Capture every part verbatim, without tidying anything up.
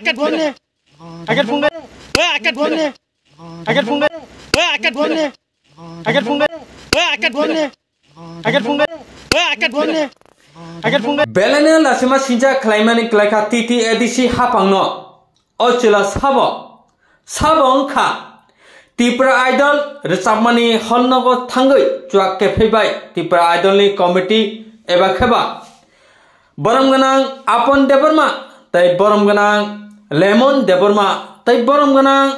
Akat phone. Akat phone. Akat phone. Akat phone. Akat phone. Akat phone. Akat phone. Akat phone. Akat phone. Akat phone. Akat phone. Belai no lasima sincha khlaimani klaikha T T A D C haphangno. O chwla sabo, sabo wngkha Tipra Idol rwchapmani hall nogo thangwi chuak kephai bai Tipra Idol ni committee eba kheba borom gwnang Apon Debbarma tei borom gwnang Lemon Debbarma tei borom gwnang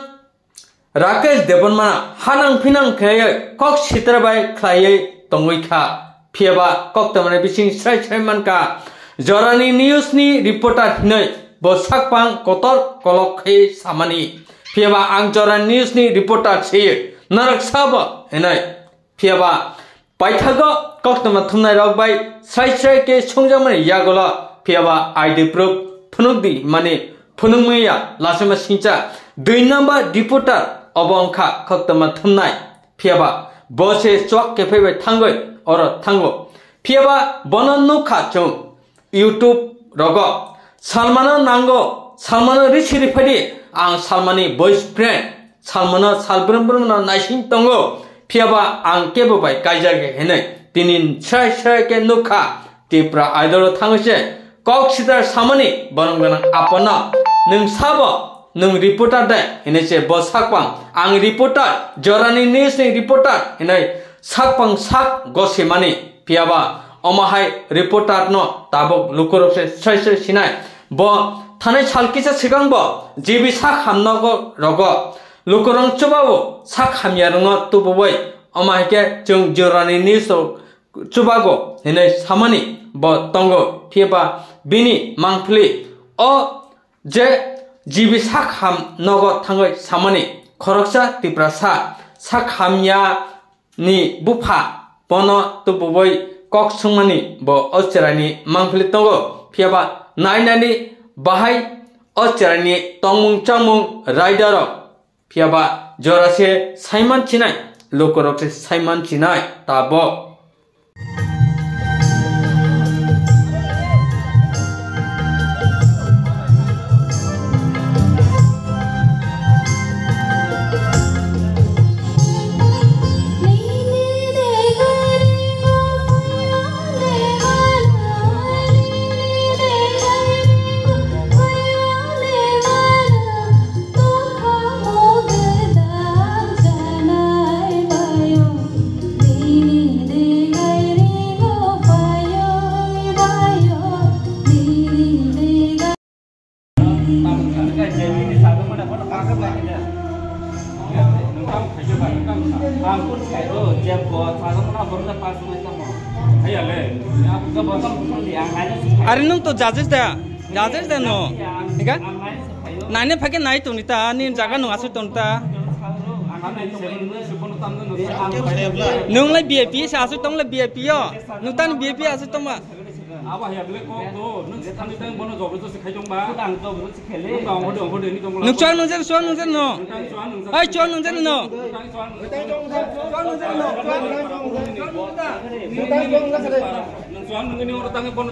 Rakesh Debbarma hanang phinang khlaiwi kok sitra bai khlaiwi tongwi kha. Phiyaba koktwmani bising srai srai mankha. Jorani news ni reporter hinwi bo sakpang kotor kolok khe samani. Phiyaba ang Jorani news ni reporter se norok sabo hinwi. Phiyaba paithago koktwma thumnai rok bai srai srai khe songjakmani yagulo phiyaba I D proof phunuk di mani phunukmaya lasima singcha dui number reporter obo wngkha koktwma thumnai. Phiyaba bo se chuak kephai bai thangwi oro thango. Phiyaba bono nukha chwng YouTube rogo. Salmano nango, Salmano risi riphadi, ang Salmani boyfriend, Salmano sal brum brum no naising tongo. Phiyaba ang kebo bai kaijak hinwi tini srai srai khe nukha. Tipra Idol o thangwi se kok sitra samani borom gwnang Apono nwng sabo nwng reporter de hinwi se bo sakpang ang reporter Jorani news ni reporter hinwi sakpang sak gosimani phiyaba omo hai reporter no tabuk lukurok se srai srai sinai bo thanai sal kisa swkang bo G B sak hamnogo rogo lukurok chubao sak hamya rokno tubuwi omo hai khe chwng Jorani news rok chubago hinwi samani bo tongo, phiyaba bini mangpili o je G B sak ham nogo thangwi samani khoroksa Tiprasa sak hamya ni bupha bono tubuwi kok swngmani bo o chwraini mangpili tongo, phiyaba nai nani bahai o chwraini tongmung chamung raidarok Phiyaba jora se saiman chinai, lukurok se saiman chinai, tabok. Are nwng to judges da, judges da no, ega? Naina phai khe nai tongni ta, nini jaga nwng aswk tong ta. Nwng lai V I P se aswk tong lai V I P yo. Nwng tani V I P aswk tong ba. Abo haya bele kok do, nwng se thangwi tang bono jobor josi khai tong ba. Ang jobor josi khele. Nwng tang hode hode ni tong. Nwng chuang nwng jen, chuang nwng jen no. Nwng tang chuang nwng jen. Ai chuang nwng jen no. Nwng tang chuang nwng jen. Chuang nwng jen no. Chuang nwng jen no. Chuang nwng jen no. Nwng chuang nwng ni oro tang bono.